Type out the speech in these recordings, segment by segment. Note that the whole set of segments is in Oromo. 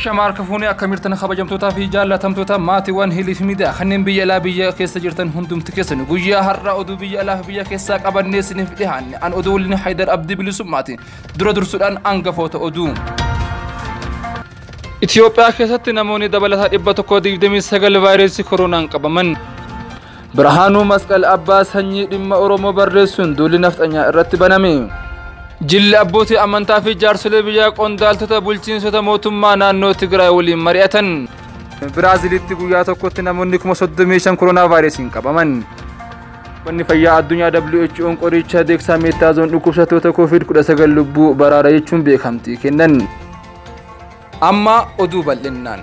Ashamaa harka fuunee akka mirtan kabajamtootaa fi jaallatamtoota maatiiwwan Hiliif Miidiyaa kanneen biyya alaa biyya keessa jirtan hundumti keessan guyyaa har'a oduu biyya alaa fi biyya keessaa qabannee isiniif dhiyaanne an oduu waliin Haydar Abdii Bilisummaati. Dura dursuudhaan hangafoota oduu. Itoophiyaa keessatti namoonni dabalataa 129 vaayirasii koronaan qabaman. Birhaanuu Masqal Abbaa sanyii dhimma Oromoo barreessuun duulli nafxanyaa irratti baname. Jilli abbootii amantaa fi jaarsolee biyyaa qondaaltota bulchiinsota mootummaa naannoo Tigraay waliin mari'atan. Biraazilitti guyyaa tokkotti namoonni 35,000 koronaa vaayirasiin qabaman. Dhaabbanni fayyaa addunyaa WHO'n qoricha deeksameetaazoon dhukkubsattoota COVID-19 lubbuu baraara jechuun beekamtii kennan. Amma oduu bal'innaan.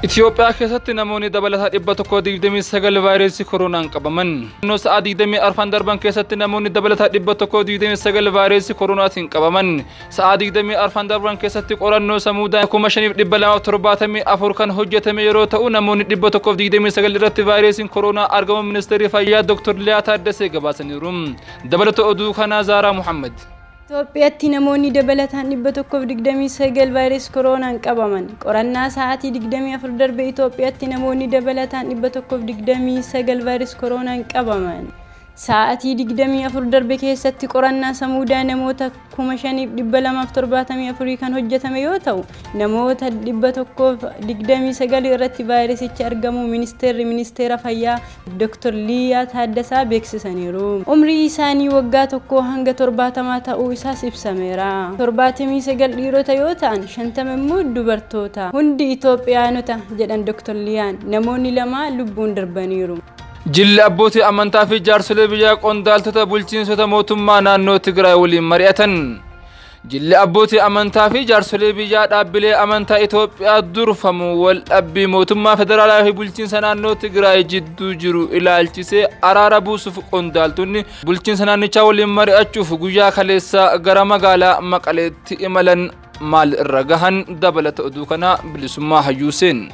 Itoophiyaa keessatti namoonni dabalataa 129 vaayirasii koronaan qabaman. Naannoo sa'a 24 darban keessatti namoonni dabalataa 129 vaayirasii koronaatiin qabaman. Sa'a 24 darban keessatti qorannoo samuudaa 5274 kan hojjetame yeroo ta'u namoonni 129 irratti vaayirasiin koronaa argamu ministeerri fayyaa Dr. Liyaa Taaddasee gabaasaniiru. Dabalata oduu kanaa Zaaraa Muhammad. Itoophiyaatti namoonni dabalataan 129 vaayirasii koronaan qabaman. Qorannaa sa'aatii 24 darbe Itoophiyaatti namoonni dabalataan 129 vaayirasii koronaan qabaman. Sa'aatii 24 darbe keessatti qorannaa samuudaa namoota 5274 kan hojjetame yoo ta'u namoota 129 irratti vaayirasichi argamuu ministeerri ministeera fayyaa Dr. Liyaa Taaddasaa beeksisaniiru. Umrii isaanii waggaa 1 hanga 70 ta'uu isaas ibsameera. 79 dhiirota yoo ta'an 50 immoo dubartoota. Hundi Itoophiyaanota jedhan Dr. Liyaan. Namoonni 2 lubbuun darbaniiru. Jilli abbootii amantaa fi jaarsolee biyyaa qondaaltota bulchiinsota mootummaa naannoo Tigraay waliin mari'atan. Jilli abbootii amantaa fi jaarsolee biyyaa dhaabbilee amantaa Itoophiyaa durfamu wal dhabbii mootummaa federaalaa fi bulchiinsa naannoo Tigraay jidduu jiru ilaalchisee araara buusuuf qondaaltonni bulchiinsa naannichaa waliin mari'achuuf guyyaa kaleessa gara magaalaa Maqaleetti imalan maal irra gahan dabalata oduu kanaa Bilisummaa Hayyuuseen.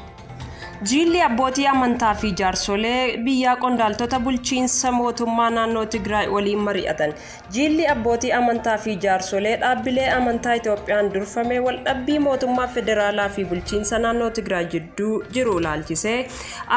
Jilli abbootii amantaa fi jaarsolee biyyaa qondaaltota bulchiinsa mootummaa naannoo Tigraay waliin mari'atan. Jilli abbootii amantaa fi jaarsolee dhaabbilee amantaa Itoophiyaan durfame waldhabbii mootummaa federaalaa fi bulchiinsa naannoo Tigraay jidduu jiru ilaalchisee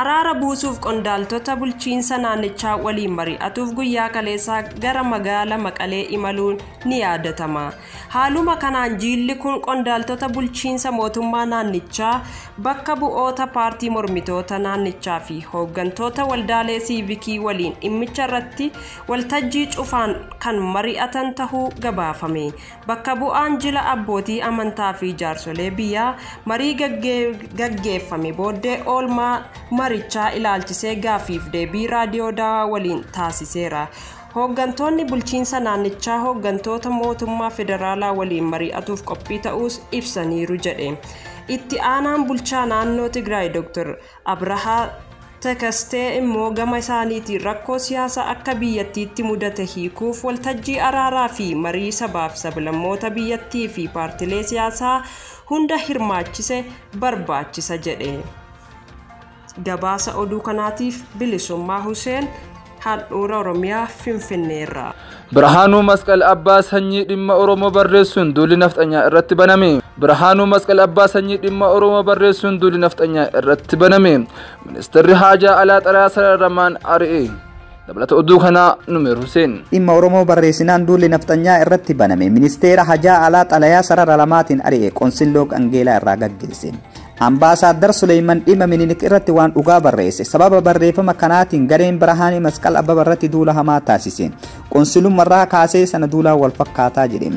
araara buusuuf qondaaltota bulchiinsa naannichaa waliin mari'atuuf guyyaa kaleessaa gara magaala Maqalee imaluun ni yaadatama. Haaluma kanaan jilli kun qondaaltota bulchiinsa mootummaa naannichaa bakka bu'oota paartii mormitoota naannichaa fi hooggantoota waldaalee siivikii waliin dhimmicha irratti waltajjii cufaan kan mari'atan tahuu gabaafame. Bakka bu'aan jila abbootii amantaa fi jaarsolee biyyaa marii gaggeeffame booddee oolmaa marichaa ilaalchisee gaaffiif deebii raadiyoo Daawaa waliin taasiseera. Hooggantoonni bulchiinsa naannichaa hooggantoota mootummaa federaalaa waliin mari'atuuf qophii ta'uus ibsaniiru jedhe. Itti aanaan bulchaa naannoo Tigraay Dr. Abrahaa Tekestee immoo gama isaaniitiin rakkoo siyaasaa akka biyyattiitti mudate hiikuuf waltajjii araaraa fi marii sabaaf sablammoota biyyattii fi paartilee siyaasaa hunda hirmaachise barbaachisa jedhe. Gabaasa oduu kanaatiif Bilisummaa Huseen, handhuura Oromiyaa Finfinneerraa. Birhaanuu Masqal Abbaa sanyii dhimma Oromoo barreessuun duulli nafxanyaa irratti baname. Birhaanuu Masqal Abbaa sanyii dhimma Oromoo barreessuun duulli nafxanyaa irratti baname. Ministeerri Haajaa Alaa Xalayaa Sararamaan ari'e. Dabalata oduu kanaa Numeer Huseen. Dhimma Oromoo barreessinaan duulli nafxanyaa irratti baname. Ministeera Hajaa Alaa Xalayaa sarara lamaatiin ari'e Qonsilloo Angeelaa irraa gaggeesse. Ambaasaadar Suleyman dhimma Minilik irratti waan dhugaa barreesse. Sababa barreeffama kanaatiin gareen Birhaanee Masqal Abbaba irratti duula hamaa taasise. Qonsilummarraa kaasee sana duulaa wal fakkaataa jedhe.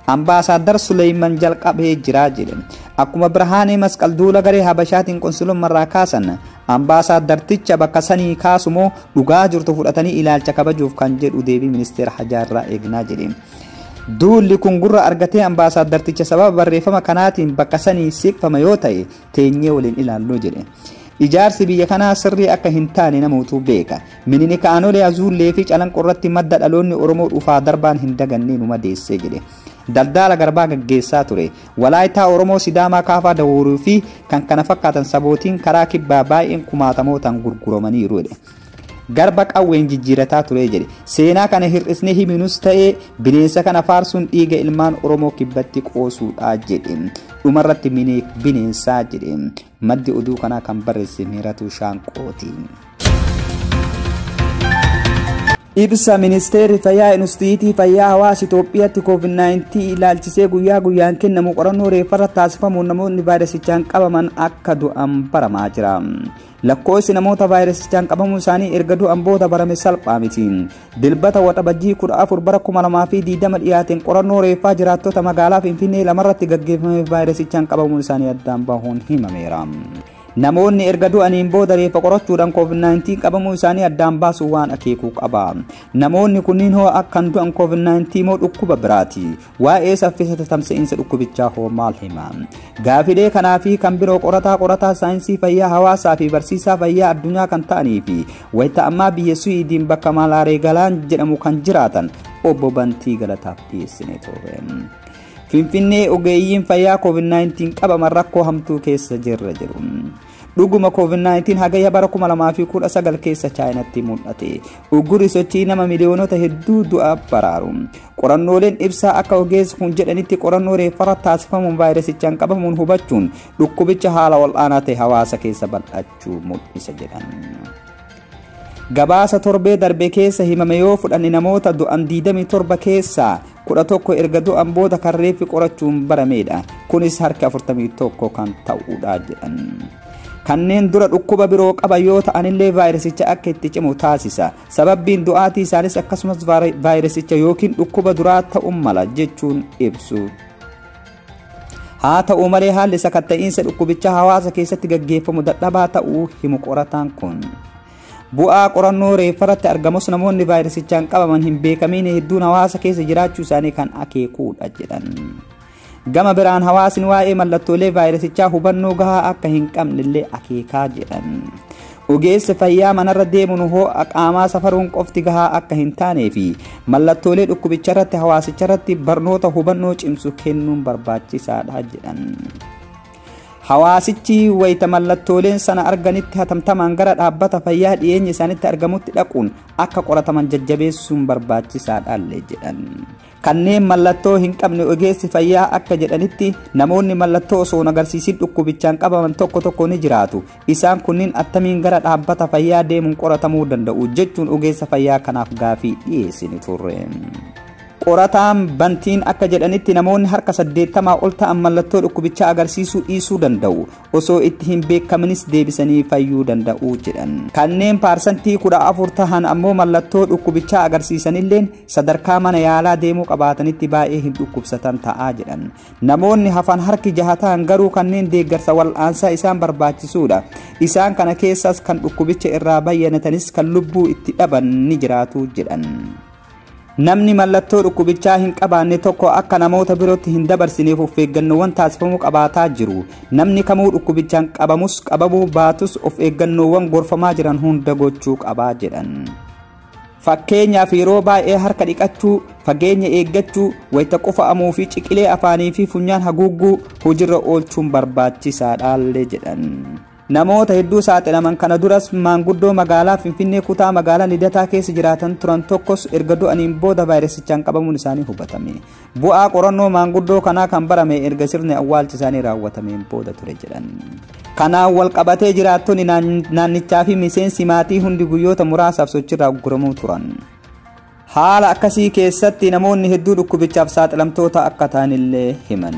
Ambaasaadar Suleyman jalqabee jira jedhe. Akkuma Birhaanee Masqal duula garee Habashaatiin qonsilummarraa kaasan ambaasaadarticha bakka sanii kaasumoo dhugaa jirtu fudhatanii ilaalcha kabajuuf kan jedhu deebii ministeera Hajaa irraa eegnaa jedhe. Duulli kun gurra argatee ambaasaadarticha sababa barreeffama kanaatiin bakka sanii siqfama yoo ta'e teenyee waliin ilaalluu jedhe. Ijaarsi biyya kanaa sirrii akka hin taane namootu beeka. Minilik aanolee Azuullee fi Calanqoo irratti madda dhaloonni Oromoo dhufaa darbaan hin dagannee numa deessee jedhe. Daldala garbaa gaggeessaa ture. Walaayitaa Oromoo Sidaamaa Kaafaa Dawuuruu fi kan kana fakkaatan sabootiin karaa kibbaa baay'een kumaatamootaan gurguramaniiru jedhe. Garba qawween jijjiirataa ture jedhe. Seenaa kana hir'isnee himinus ta'ee bineensa kana faarsuun dhiiga ilmaan Oromoo kibbatti qoosuudha jedhe. Dhumarratti Minilik bineensaa jedhe. Maddi oduu kanaa kan barreesse Miiratuu Shaanqooti. Ibsa Ministeerri Fayyaa Inistituutii Fayyaa Hawaasa Itoophiyaatti COVID-19 ilaalchisee guyyaa guyyaan kennamu qorannoo reeffarra taasifamuun namoonni vaayirasichaan qabaman akka du'an baramaa jira. Lakkoofsi namoota vaayirasichaan qabamuu isaanii erga du'an booda barame salphaa miti. Dilbata Waxabajjii 14 bara 2020 dhiyaateen qorannoo reeffaa jiraattota magaalaa Finfinnee lamarratti gaggeeffame vaayirasichaan qabamuu isaanii addaan bahuun himameera. Namoonni erga du'aniin booda reeffa qorachuudhaan COVID-19 qabamuu isaanii addaan baasuu waan akeekuu qaba. Namoonni kunniin hoo akkan du'an COVID-19 moo dhukkuba biraati? Waa'ee saffisa tamsa'iinsa dhukkubichaa hoo maal hima? Gaafilee kanaa fi kan biroo qorataa saayinsii fayyaa hawaasaa fi barsiisaa fayyaa addunyaa kan ta'anii fi wayita ammaa biyya Suwiidiin bakka Malaaree Galaan jedhamu kan jiraatan obbo Bantii Galataaf dhiyeessine turre. Finfinnee ogeeyyiin fayyaa COVID-19 qabaman rakkoo hamtuu keessa jirra jedhu. Dhuguma COVID-19 hagayya bara 2019 keessa Chaayinaatti mul'ate. Uggurri sochii nama miliyoonota hedduu du'a baraaru. Qorannooleen ibsaa akka ogeessi kun jedhanitti qorannoo reeffarra taasifamuun vaayirasichaan qabamuun hubachuun dhukkubicha haala wal'aanaa ta'e hawaasa keessa bal'achuu mul'isa jedhan. Gabaasa torbee darbe keessa himame yoo fudhanne namoota du'an 27 keessaa 11 erga du'an booda kan reeffi qorachuun barameedha. Kunis harka 41 kan ta'uudha jedhan. Kanneen dura dhukkuba biroo qaban yoo ta'anillee vaayirasicha akka itti cimu taasisa. Sababbiin du'aatii isaanis akkasumas vaayirasicha yookiin dhukkuba duraa ta'uu mala jechuun ibsu. Haa ta'u malee haalli sakatta'iinsa dhukkubichaa hawaasa keessatti gaggeeffamu dadhabaa ta'uu himu qorataan kun. Bu'aa qorannoo reeffarratti argamus namoonni vaayirasichaan qabaman hin beekamiin hedduun hawaasa keessa jiraachuu isaanii kan akeekuudha jedhan. Gama biraan hawaasni waa'ee mallattoolee vaayirasichaa hubannoo gahaa akka hin qabnellee akeekaa jedhan. Ogeessi fayyaa manarra deemuun ho'a qaamaa safaruun qofti gahaa akka hin taanee fi mallattoolee dhukkubicharratti hawaasicharratti barnoota hubannoo cimsu kennuun barbaachisaadha jedhan. Hawaasichi wayita mallattooleen sana arganitti hatamtamaan gara dhaabbata fayyaa dhiyeenya isaanitti argamutti dhaquun akka qorataman jajjabeessuun barbaachisaadhaallee jedhan. Kanneen mallattoo hin qabne ogeessi fayyaa akka jedhanitti namoonni mallattoo osoo hin agarsiisin dhukkubichaan qabaman tokko tokko ni jiraatu. Isaan kunniin attamiin gara dhaabbata fayyaa deemuun qoratamuu danda'u jechuun ogeessa fayyaa kanaaf gaafii dhiyeessini turre. Qorataan Bantiin akka jedhanitti namoonni harka 80 ol ta'an mallattoo dhukkubichaa agarsiisuu dhiisuu danda'u. Osoo itti hin beekaminis deebisanii fayyuu danda'u jedhan. Kanneen 14% tahan ammoo mallattoo dhukkubichaa agarsiisanilleen sadarkaa mana yaalaa deemuu qabaatanitti baay'ee hin dhukkubsatan ta'aa jedhan. Namoonni hafan harki 6 ta'an garuu kanneen deeggarsa wal'aansaa isaan barbaachisuudha. Isaan kana keessaas kan dhukkubicha irraa bayyanatanis kan lubbuu itti dhaban ni jiraatu jedhan. Namni mallattoo dhukkubichaa hin qabaanne tokko akka namoota birootti hin dabarsineef of eeggannoowwan taasifamuu qabaataa jiru. Namni kamuu dhukkubichaan qabamus qabamuu baatus of eeggannoowwan gorfamaa jiran hunda gochuu qabaa jedhan. Fakkeenyaaf yeroo baay'ee harka dhiqachuu, fageenya eeggachuu, wayita qufa'amuu fi ciqilee afaanii fi funyaan haguugguu hojiirra oolchuun barbaachisaadhaallee jedhan. Namoota hedduu saaxilaman kana duras maanguddoo magaalaa Finfinnee kutaa magaalaa Lidataa keessa jiraatan turan tokkos erga du'aniin booda vaayirasichaan qabamuun isaanii hubatame. Bu'aa qorannoo maanguddoo kanaa kan barame erga sirni awwaalchi isaanii raawwatameen booda ture jedhan. Kanaan wal qabatee jiraattonni naannichaa fi miseensi maatii hundi guyyoota muraasaaf sochiirraa ugguramuu turan. Haala akkasii keessatti namoonni hedduu dhukkubichaaf saaxilamtoota akka ta'anillee himan.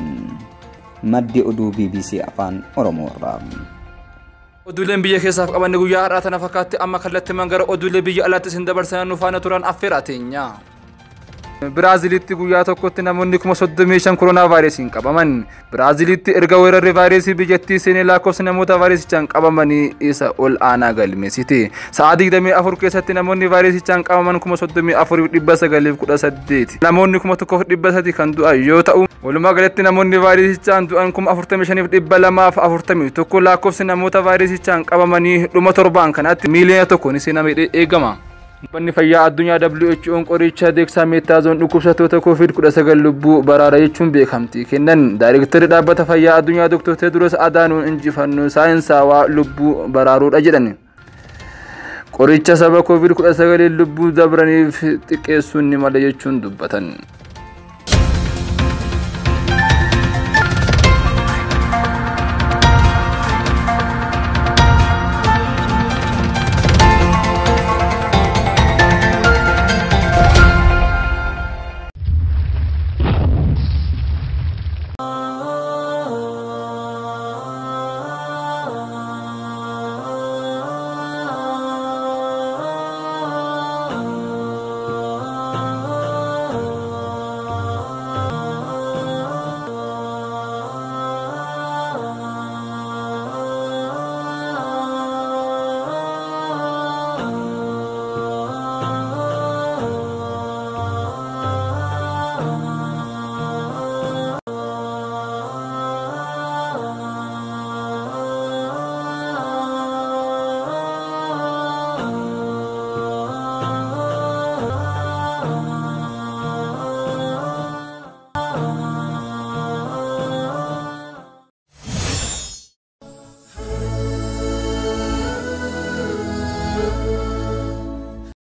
Maddi oduu BBC Afaan Oromoo irraa. Oduuleen biyya keessaaf qabanne guyyaa har'aa tana fakkaatti amma kallattiimaan gara oduulee biyya alaatti isin dabarsan nu faana turan affeeraa teenya. Biraazilitti guyyaa tokkotti namoonni 35,000 koronaa vaayirasiin qabaman. Biraazilitti erga weerarri vaayirasii biyyattii seenee lakkoofsi namoota vaayirasichaan qabamanii isa ol aanaa galmeessite. Sa'a 24 keessatti namoonni vaayirasichaan qabaman 34,918. Namoonni 1,300 kan du'an yoo ta'u, walumaa galatti namoonni vaayirasichaan du'an 45,241 lakkoofsi namoota vaayirasichaan qabamanii dhuma torbaan kanatti miiliyoona tokkoon seenamee eegama. Dhaabbanni fayyaa addunyaa WHO'n qoricha deeksameetaazoon dhukkubsattoota COVID-19 lubbuu baraara jechuun beekamtii kennan. Daayirektarri dhaabbata fayyaa addunyaa Dr. Tedros Adhanom injifannoo saayinsaawaa lubbuu baraaruudha jedhan. Qoricha saba COVID-19 lubbuu dabraniif xiqqeessuun ni mala jechuun dubbatan.